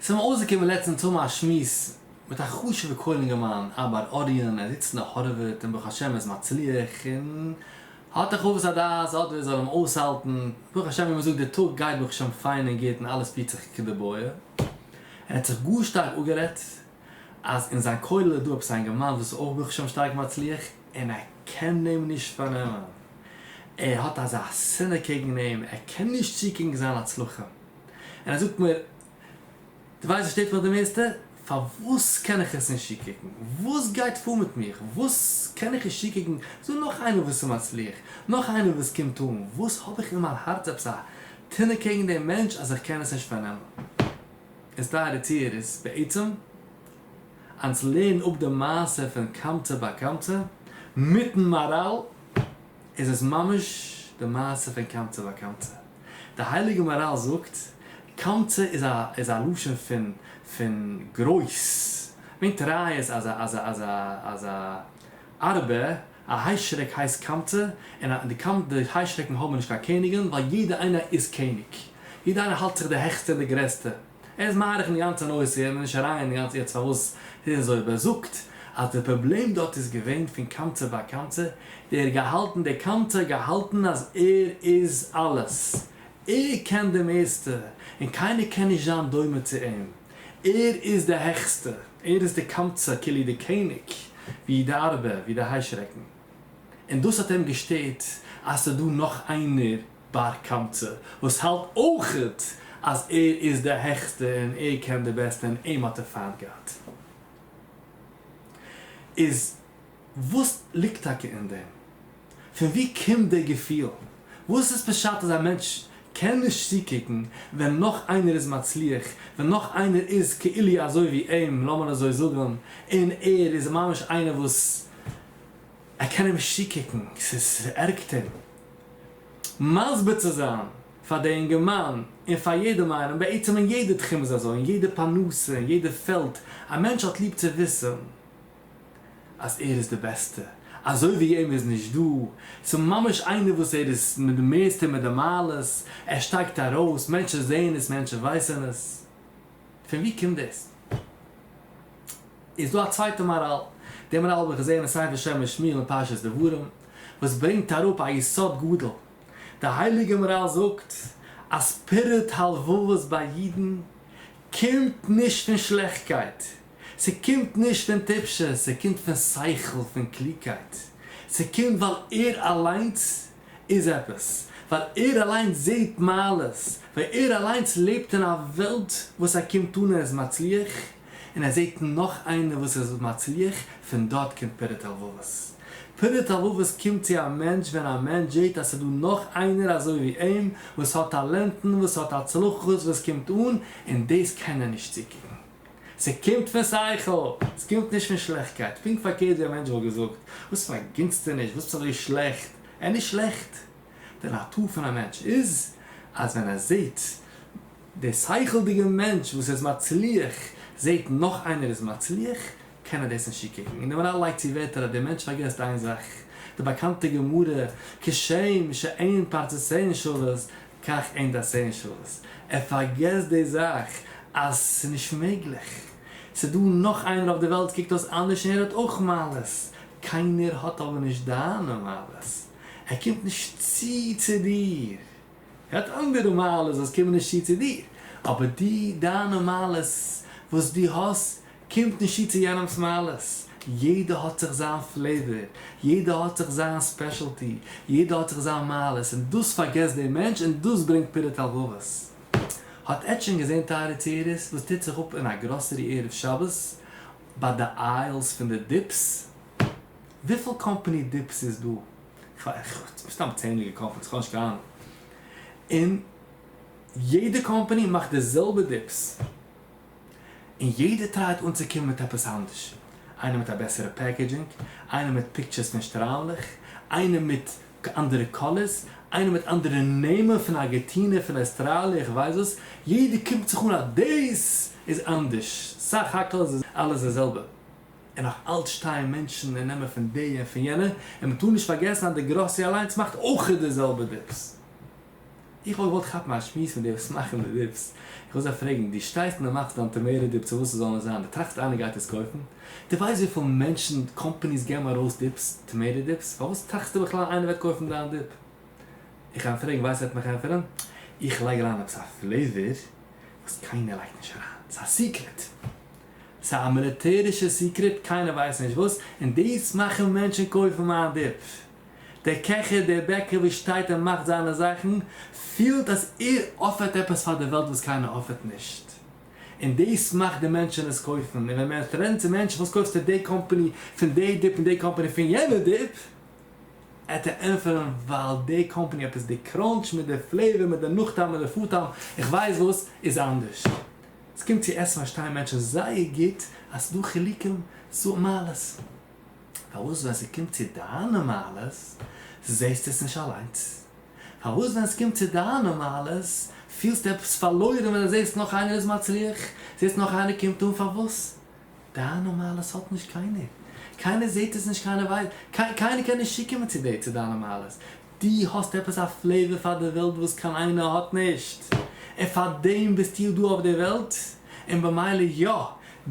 ס'איז מיר אויסגעקומען לעצטענס צו האבן א שמועס מיט א חשוב'ע כולל אינגערמאן, א בר אוריין, ער זיצט אין הארווארד און ברוך השם ער איז מצליח און האט הרחבת הדעת, האט ווער זאל אים אויסהאלטן, ברוך השם ווי מ'זאגט די טאג גייט ברוך השם פיין און גוט און אלעס פירט זיך כדבעי, און ער האט זיך גאר שטארק אפגערעדט אז אין זיין כולל איז דא עפעס א אינגערמאן וואס איז אויך ברוך השם שטארק מצליח און ער קען אים נישט פארנעמען, ער האט אזא שנאה קעגן אים, ער קען נישט צוקוקן זיין הצלחה. און ער זאגט מיר, דו ווייסט וואס שטערט מיך די מערסטע? פארוואס קען איך עס נישט צוקוקן? וואס גייט פאר מיט מיך? וואס קען איך נישט צוקוקן? ס'דא נאך איינער וואס איז מצליח, נאך איינער וואס קומט אן, וואס האב איך אין מיין הארץ עפעס א טענה קעגן דעם מענטש אז איך קען עס נישט פארנעמען? איז טייערע צוהערערס, בעצם אונז לערן אפ די מעשה פון קמצא בר קמצא מיטן מהר"ל, איז עס ממש די מעשה פון קמצא בר קמצא. די הייליגע מהר"ל זאגט, קמצא איז א איז א לשון פון פון גרויס, מיינט ראיות אז א אז א אז א אז א ארבה, א היישעריק הייסט קמצא, און א די קמ די היישעריקן האבן נישט קיין קעניגן ווייל יעדער איינער איז קעניג, יעדער איינער האלט זיך די העכסטע און די גרעסטע. ער איז מאריך אין די גאנצע נושא, ער איז נישט אריין אין די גאנצע יעצט פארוואס ס'איז אזוי, אבער ער זאגט אז די פראבלעם דארט איז געווען פון קמצא בר קמצא, דער געהאלטן, דער קמצא געהאלטן אז ער איז אלעס, ער קען די מערסטע, און קיינער קען נישט זיין דומה צו אים, ער איז די העכסטע, ער איז די קמצא כאילו די קעניג, ווי די ארבה, ווי די היישעריקן, און דאס האט אים געשטערט אז ס'איז דא נאך איינער בר קמצא וואס האלט אויכעט אז ער איז די העכסטע און ער קען די בעסטע און אים האט ער פיינט געהאט. איז וואס ליגט טאקע אין דעם? פון ווי קומט די געפיל? וואס איז פשט אז א מענטש קען נישט צוקוקן ווען נאך איינער איז מצליח, ווען נאך איינער איז כאילו אזוי ווי אים, לאמיר אזוי זאגן, און ער איז ממש איינער וואס ער קען אים נישט צוקוקן, ס'ערגערט אים. מסביר צו זיין פאר די אינגערמאן און פאר יעדעם איינעם, בעצם אין יעדע תחום איז אזוי, אין יעדע פרנסה, אין יעדע פעלד, א מענטש האט ליב צו וויסן אז ער איז די בעסטע, אזוי ווי אים איז נישט דא, ס'איז ממש איינער וואס ער איז מיט די מערסטע מיט די מעלות, ער שטייגט ארויס, מענטשן זעען עס, מענטשן ווייסן עס. פון ווי קומט דאס? איז דא א צווייטע מהר"ל, די מהר"ל האב איך געזען אין ספר שם משמואל אין פרשת דברים, וואס ברענגט אראפ א יסוד גדול, די הייליגע מהר"ל זאגט אז פירוד הלבבות ביי אידן קומט נישט פון שלעכטקייט, ס'קומט נישט פון טיפשות, ס'קומט פון שכל, פון קלוגקייט, ס'קומט ווייל ער אליינס איז עפעס, ווייל ער אליינס זעהט מעלות, ווייל ער אליינס לעבט אין א וועלט וואס ער קומט אן און ער איז מצליח, און ער זעהט נאך איינער וואס איז מצליח, פון דארט קומט פירוד הלבבות. פירוד הלבבות קומט צו א מענטש ווען א מענטש זעהט אז ס'איז דא נאך איינער אזוי ווי אים, וואס האט טאלענטן, וואס האט הצלחות, וואס קומט אן, און דאס קען ער נישט צוקוקן. ס'קומט פון שכל, ס'קומט נישט פון שלעכטקייט, פונקט פארקערט ווי א מענטש וואלט געזאגט, וואס פארגינסטו נישט, וואס ביסטו אזוי שלעכט, ער איז נישט שלעכט. די נאטור פון א מענטש איז אז ווען ער זעט דער שכל'דיגער מענטש וואס איז מצליח זעט נאך איינער איז מצליח, קען ער דאס נישט צוקוקן. און די מהר"ל לייגט צו ווערטער אז דער מענטש פארגעסט איין זאך, די באקאנטע גמרא, כשם שאין פרצופיהן שוות, כך אין דעותיהן שוות. ער פארגעסט די זאך אז ס'איז נישט מעגליך. ס'איז דא נאך איינער אויף די וועלט קוקט אויס אנדערש און ער האט אויך מעלות. קיינער האט אבער נישט דיינע מעלות. ער קומט נישט צו צו דיר. ער האט אנדערע מעלות וואס קומען נישט צו צו דיר. אבער דו, דיינע מעלות וואס דו האסט, קומט נישט צו צו יענעמ'ס מעלות. יעדער האט זיך זיין flavor, יעדער האט זיך זיין specialty, יעדער האט זיך זיין מעלות, און דאס פארגעסט דער מענטש און דאס ברענגט פירוד הלבבות. האט עטץ שוין געזען טייערע צוהערערס וואס טוט זיך אפ אין א גראסערי ערב שבת ביי די aisles פון די dips? וויפיל קאמפאני dips איז דא? מסתם צענדליגע קאמפאניס, כ'האב נישט קיין אהנונג. און יעדע קאמפאני מאכט די זעלבע dips. און יעדער טרייט אנצוקומען מיט עפעס אנדערש, איינער מיט א בעסערע packaging, איינער מיט pictures פון שטריימלעך, איינער מיט אנדערע colors, איינער מיט אנדערע נעמען פון ארגענטינע, פון אויסטראליע, איך ווייס וואס, יעדער קומט זיך אן אז דאס איז אנדערש, סך הכל איז אלעס די זעלבע, און נאך אלץ שטייען מענטשן און נעמען פון די און פון יענע, און מ'טאר נישט פארגעסן אז די גראסערי אליינס מאכט אויך די זעלבע dips. איך וואלט געוואלט כאפן א שמועס מיט די וואס מאכן די dips, איך וויל זיי פרעגן, דו שטייסט און דו מאכסט דיין tomato dip צו וואס עס זאל נאר זיין, דו טראכסט איינער גייט עס קויפן? דו ווייסט וויפיל מענטשן, companies געבן ארויס dips, tomato dips? פארוואס טראכסטו בכלל איינער וועט קויפן דיין dip? איך גיי אים פרעגן, ווייסט ער וועט מיך ענטפערן? איך לייג אריין עפעס א flavor וואס קיינער לייגט נישט אריין, ס'איז א secret, ס'איז א מיליטערישע secret, קיינער ווייסט נישט וואס, און דאס מאכן מענטשן קויפן מיין dip. דער קעכער, דער בעקער וואס שטייט און מאכט זיינע זאכן, פילט אז ער offer ט עפעס פאר די וועלט וואס קיינער offer ט נישט. און דאס מאכט די מענטשן עס קויפן. און ווען מען וועט רעדן צו מענטשן וואס קויפסטו די קאמפאני פון די dip און די קאמפאני פון יענע dip, עט ער ענטפערן ווייל די קאמפאני עפעס די crunch מיט די flavor מיט די נאכטעם מיט די פארטעם איך ווייס וואס איז אנדערש. עס קומט צו עסן פארשטייען מענטשן זייער גוט אז ס'דא חילוקים ס'דא מעלות. פארוואס ווען ס'קומט צו דיינע מעלות זעסטו עס נישט אליינס? פארוואס ווען ס'קומט צו דיינע מעלות פילסטו עפעס פארלוירן ווען דו זעסט נאך איינער איז מצליח, זעסט נאך איינער קומט אן, פארוואס? דיינע מעלות האט נישט קיינער, קיינער זעט עס נישט, קיינער ווייסט, קיינער קען נישט צוקומען צו דיר צו דיינע מעלות, דו האסט עפעס א flavor פאר די וועלט וואס קיין איינער האט נישט, און פאר דעם ביסטו דא אויף די וועלט, און במילא יא,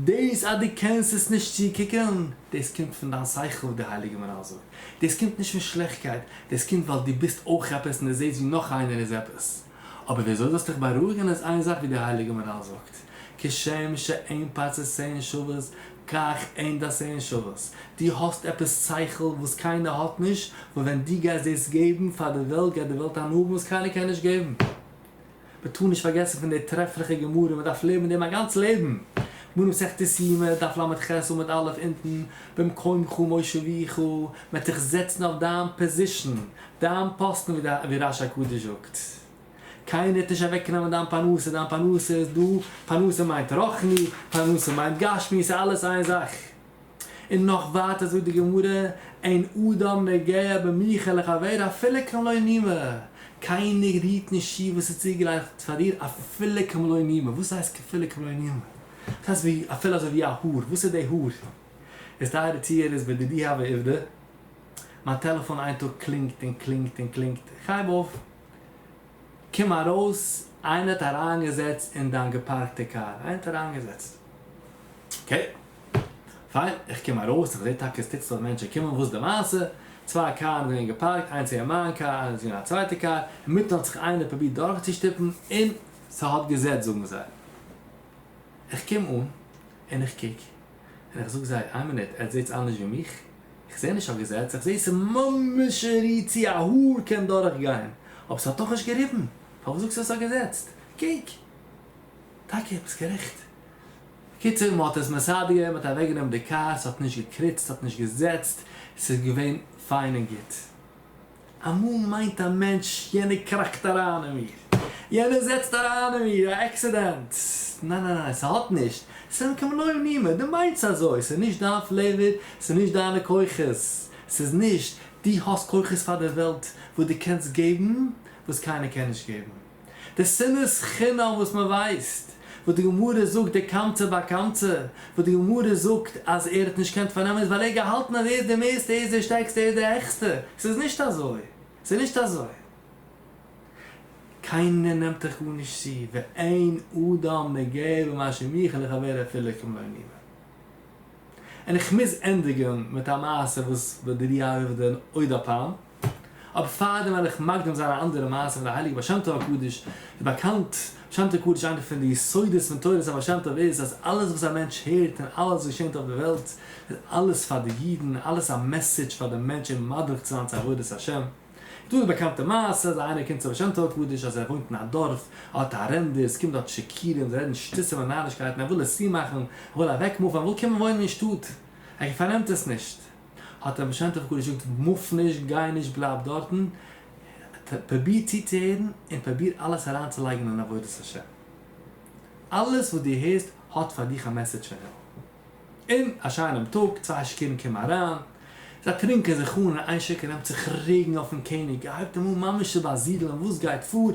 דאס אז דו קענסט עס נישט צוקוקען, דאס קומט פון דיין שכל ווי די הייליגע מהר"ל זאגט, דאס קומט נישט פון שלעכטקייט, דאס קומט ווייל דו ביסט אויך עפעס און דו זעסט ווי נאך איינער איז עפעס. אבער ווי אזוי זאלסט דיך בארואיגען איז איין זאך ווי די הייליגע מהר"ל זאגט, כשם שאין פרצופיהן שוות כך אין דעותיהן שוות, דו האסט עפעס שכל וואס קיינער האט נישט, וואס ווען דו גייסט דאס געבן פאר די וועלט גייט די וועלט הנאה האבן וואס קיינער קען נישט געבן. מען טאר נישט פארגעסן פון די טרעפליכע גמרא, מען דארף לעבן דעם א גאנץ לעבן. גמרא מסכת יומא, דף ל"ח עמוד א' אונטן, במקומך מושיבוך, מען וועט דיך זעצן אויף דיין position, דיין פאסטן ווי רש"י הקדוש זאגט. קיינער וועט נישט אוועקנעמען דיין פרנסה, דיין פרנסה איז דא, פרנסה מיינט רוחני, פרנסה מיינט גשמי, ס'איז אלעס איין זאך. און נאך ווייטער זאגט די גמרא, אין אדם נוגע במוכן לחבירו אפילו כמלוא נימא, קיינער רירט נישט צו וואס איז צוגעלייגט פאר דיר אפילו כמלוא נימא, וואס הייסט אפילו כמלוא נימא? וואס הייסט ווי אפילו אזוי ווי א האר, וואס איז די האר? איז טייערע צוהערער איז בדידי הוה עובדא, מיין טעלעפאן איין טאג קלינגט און קלינגט און קלינגט, איך הייב אויף, קום ארויס, איינער האט אריינגעזעצט אין דיין געפארקטע קאר, איינער האט אריינגעזעצט. okay, פיין, איך קום ארויס, איך זעה טאקע עס טוט זיך דארט מענטשן קומען, וואס איז די מעשה? צוויי קארן זענען געפארקט, איינס איז געווען מיין קאר, איינס איז געווען א צווייטע קאר, אינמיטן האט זיך איינער פרובירט דורכצושטופן און ס'האט געזעצט זאגן זיי. איך קום אן און איך קוק און איך זאג זיי, איין מינוט, עטס זעטס אנדערש ווי מיך? איך זעה נישט א געזעץ, איך זעה ס'איז ממש ריצי א האר קען דורכגיין, אבער ס'האט דאך נישט געריבן, פארוואס זאגסטו עס האט געזעצט? קוק! טאקע ביסט גערעכט. בקיצור מען האט עס מסדר געווען, מען האט אוועק גענומען די קאר, ס'האט נישט געקריצט, ס'האט נישט געזעצט, ס'איז געווען פיין און גוט. אמאל מיינט א מענטש יענער קראכט אריין אין מיר, יענער זעצט אריין אין מיר, א accident. ניין ניין ניין ס'האט נישט, ס'איז כמלוא נימא, דו מיינסט אזוי, ס'איז נישט דיין flavor, ס'איז נישט דיינע כוחות, ס'איז נישט, דו האסט כוחות פאר די וועלט וואס דו קענסט געבן וואס קיינער קען נישט געבן. די שנאת חינם וואס מען ווייסט, וואס די גמרא זאגט די קמצא בר קמצא, וואס די גמרא זאגט אז ער האט נישט געקענט פארנעמען איז ווייל ער האט געהאלטן אז ער איז די מערסטע, ער איז די שטערקסטע, ער איז די העכסטע, ס'איז נישט אזוי, ס'איז נישט אזוי. קיינער נעמט דיך גארנישט צו, ואין אדם נוגע במה שמוכן לחברו אפילו כמלוא נימא. און איך מוז ענדיגן מיט א מעשה וואס בדידי הוה עובדא עוד הפעם, אבער פארדעם וועל איך מקדים זיין א אנדערע מעשה פון די הייליגע בעל שם טוב הקדוש, ווי באקאנט, בעל שם טוב הקדוש איינע פון די יסודות פון תורת הבעל שם טוב איז אז אלעס וואס א מענטש הערט און אלעס וואס געשענט אויף די וועלט איז אלעס פאר די אידן, אלעס א message פאר די מענטש אים מדריך צו זיין צו עבודת השם. איז דא די באקאנטע מעשה אז איינער קומט צו בעל שם טוב הקדוש אז ער וואוינט אין א דארף, ער האט א ארענדער, עס קומט דארט שיכורים, זיי רעדן שטותים און נארישקייטן, ער וויל עס צומאכן, ער וויל אוועק מופן, ער וויל קומען וואוינען אין שטאט, ער פארנעמט עס נישט. האט דער בעל שם טוב הקדוש געזאגט, מוף נישט, גיי נישט, בלייב דארטן, פרוביר צוצוהערן און פרוביר אלעס אריינצולייגן אין עבודת השם. אלעס וואס דו הערסט האט פאר דיך א message פון הימל. און א שיינעם טאג, צוויי שיכורים קומען אריין, זיי טרינקען זיך אן, און איין שיכור נעמט זיך רעגן אויפן קעניג, ער הייבט אים אן ממש צו באזידלען, וואס גייט פאר?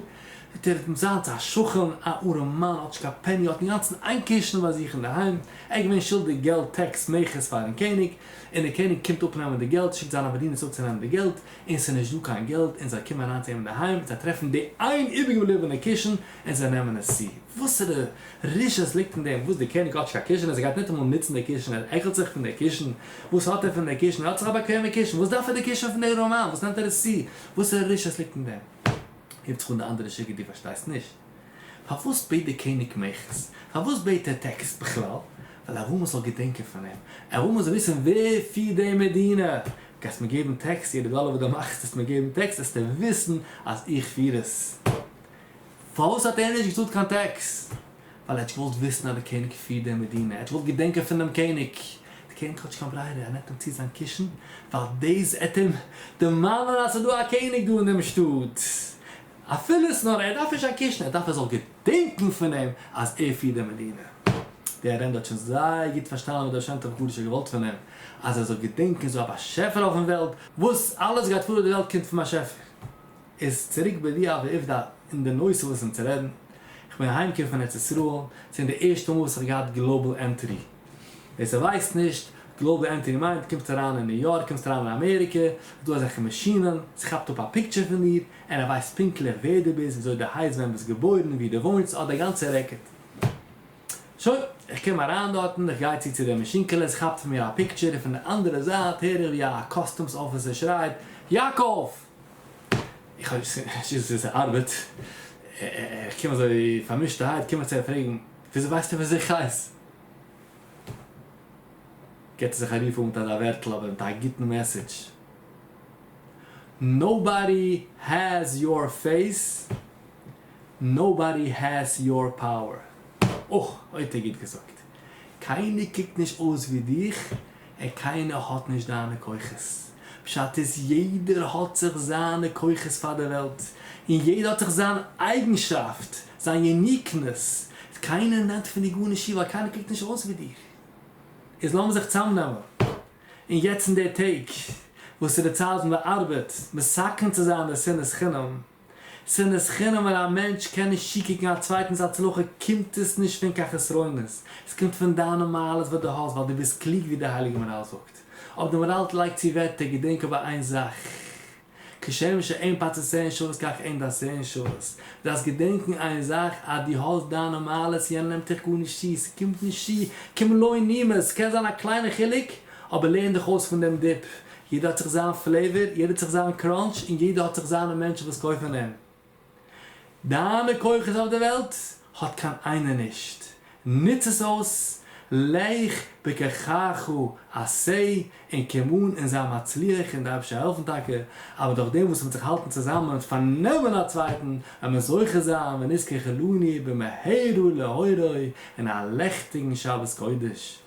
זאגט ער, זיינס א שכן, א ארעמאן, האט נישט קיין פעני, האט אינגאנצן איין קישן ביי זיך אינדערהיים, ער איז געווען שולדיג געלט, טעקס, מכס פארן קעניג, און דער קעניג קומט אפנעמען די געלט, שיקט זיינע באדינערס אפצונעמען די געלט, און ס'איז נישט דא קיין געלט, און זיי קומען אריין צו אים אינדערהיים, זיי טרעפן די איין איבערגעבליבענע קישן, און זיי נעמען עס צו. וואסערע רשעות ליגט אין דעם? וואס, דער קעניג האט נישט קיין קישן, ער גייט ניטאמאל נוצן די קישן, ער עקלט זיך פון די קישן, וואס האט ער פון די קישן? ער האט זיך א באקוועמע קישן, וואס דארף ער די קישן פון די ארעמאן? וואס נעמט ער עס צו? וואסערע רשעות ליגט אין דעם? הייבט זיך אן די אנדערע שיגע, דו פארשטייסט נישט? פארוואס בעט דער קעניג מכס? פארוואס בעט ער טעקס בכלל? ווייל אברהם זאל געדענקען פון אים, אברהם זאל וויסן ווער פירט די מדינה, גייסט מיר געבן טעקס, יעדע דאלער וואס דו מאכסט וועסטו מיר געבן טעקס, וועסטו וויסן אז איך פיר עס. פארוואס האט ער נישט געצאלט קיין טעקס? ווייל ער האט נישט געוואלט וויסן אז דער קעניג פירט די מדינה, ער האט געוואלט געדענקען פון דעם קעניג. דער קעניג האט נישט קיין ברירה, ער נעמט אים צו זיין קישן, ווייל דאס עט אים דערמאנען אז ס'איז דא א קעניג דא אין דעם שטאט. אפילו עס נאר ער דארף נישט א קישן, ער דארף ער זאל געדענקן פון אים אז ער פירט די מדינה. דער ארענדער האט שוין זייער גוט פארשטאנען וואס דער שם טוב הקדוש האט געוואלט פון אים, אז ער זאל געדענקען ס'איז דא א באשעפער אויפן וועלט, וואס אלעס גייט פאר אויף די וועלט קומט פון באשעפער. איז צוריק בדיעה ועובדא אין די נושא וואס אונז רעדן, איך בין אהיימגעקומען פון ארץ ישראל, ס'איז די ערשטע מאל וואס איך האב געהאט Global Entry. ווער ס'ווייסט נישט, Global Entry מיינט, קומסט אריין אין ניו יארק, קומסט אריין אין אמעריקע, איז דא אזעלכע מאשינען, ס'כאפט אפ א picture פון דיר, און ער ווייסט פונקטליך ווער דו ביסט, וויאזוי דו הייסט, ווען ביסט געבוירן, וואו דו וואוינסט, האט די גאנצע record. שוין, איך קום אריין דארטן, איך גיי צו צו דער מאשינקעלע, עס כאפט פון מיר א picture, און פון די אנדערע זייט הער איך ווי א customs officer שרייט, יאקאב! איך האב נישט געוואוסט ווי ס'ארבעט, איך קום אזוי פארמישטערהייט קום איך צו אים פרעגן, וויאזוי ווייסטו וויאזוי איך הייס? געט ער זיך א רוף אן מיט אזא ווערטל אבער מיט א גוטן message, nobody has your face, nobody has your power. אוי האט ער גוט געזאגט. קיינער קוקט נישט אויס ווי דיך, און קיינער האט נישט דיינע כוחות. פשט איז יעדער האט זיך זיינע כוחות פאר די וועלט, און יעדער האט זיך זיין אייגנשאפט, זיין uniqueness, קיינער נעמט פון דיר גארנישט צו ווייל קיינער קוקט נישט אויס ווי דיר. איז לאמיר זיך צאמנעמען, און יעצט אין די טעג וואס איז די צייט פון די ארבעט, מתקן צו זיין די שנאת חינם, שנאת חינם ווען א מענטש קען נישט צוקוקן א צווייטנס הצלחה קומט עס נישט פון קיין חסרונות, עס קומט פון דיינע מעלות וואס דו האסט ווייל דו ביסט קלוג ווי דער הייליגער מהר"ל זאגט. אבער דער מהר"ל לייגט צו ווערטער געדענק אבער איין זאך, כשם שאין פרצופיהן שוות כך אין דעותיהן שוות, דו דארפסט געדענקן איין זאך אז דו האסט דיינע מעלות יענער נעמט דיך גארנישט צו, ס'קומט נישט צו כמלוא נימא, ס'קען זיין א קליינע חילוק אבער לערן דיך אויס פון דעם dip, יעדער האט זיך זיין flavor, יעדער האט זיך זיין crunch, און יעדער האט זיך זיינע מענטשן וואס קויפן אים. דיינע כוחות אויף די וועלט האט קיין איינער נישט. נוץ עס אויס, לך בכחך עשה, און קום אן און זיי מצליח און די אייבערשטער העלפן טאקע, אבער דורך דעם וואס מ'וועט זיך האלטן צוזאמען און פארנעמען א צווייטן, וועט מען זוכה זיין ונזכה כולנו במהרה להורו אין א לעכטיגן שבת קודש.